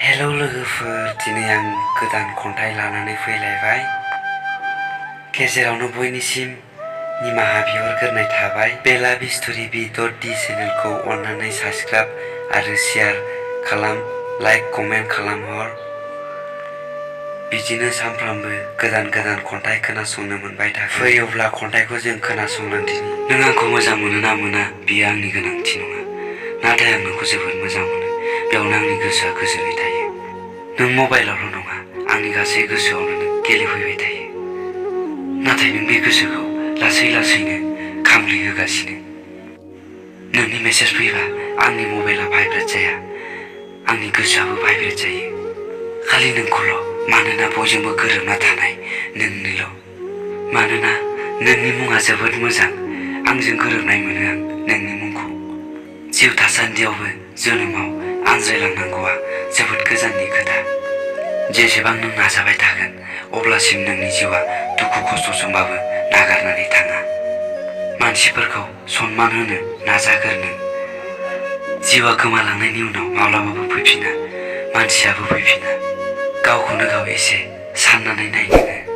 Hello लोगोफोर, दिनै आं गोदान खन्थाइ लानानै फैलायबाय। गेजेरावनो बयनिसिम निमाहा बिहरग्रोनाय थाबाय। बेला बिस्टुरि बि.डि चेनेलखौ अन्नानै साबस्क्राइब आरो शेयार खालाम, लाइक कमेन्ट खालामहर। बिदिनो सानफ्रामबो गोदान गोदान खन्थाइ खोनासंनो मोनबाय थागोन। फै अब्ला खन्थाइखौ जों खोनासंलांदिनि। नों आंखौ मोजां मोनो ना मोना बेयो आंनि गोनांथि नङा, नाथाय आं नोंखौ जोबोद मोजां मोनो। बेयावनो आंनि गोसोआ गोजोनै थायो। नों मबाइलावल' नङा, आंनि गासै गोसोआवनो नों गेलेफैबाय थायो। नाथाय नों बे गोसोखौ लासै लासैनो खामग्लिहोगासिनो। नोंनि मेसेज फैबा आंनि मबाइला भाइब्रेट जाया, आंनि गोसोआबो भाइब्रेट जायो। खालि नोंखौल', मानोना बयजोंबो गोरोबना थानाय नोंनिल'। मानोना नोंनि मुङा जोबोद मोजां, आंजों गोरोबनाय मोनो आं नोंनि मुंखौ। जिउ थासान्दियावबो जोनोमाव आनज्रायलांनांगौआ जोबोद गोजाननि खोथा। जेसेबां नों नाजाबाय थागोन, अब्लासिम नोंनि जिउआ दुखु खस्थ'जोंबाबो नागारनानै थाङा। मानसिफोरखौ सनमान होनो नाजाग्रो नों। जिउआ गोमालांनायनि उनाव माब्लाबाबो फैफिना, मानसियाबो फैफिना। गावखौनो गाव एसे साननानै नाय नोङो।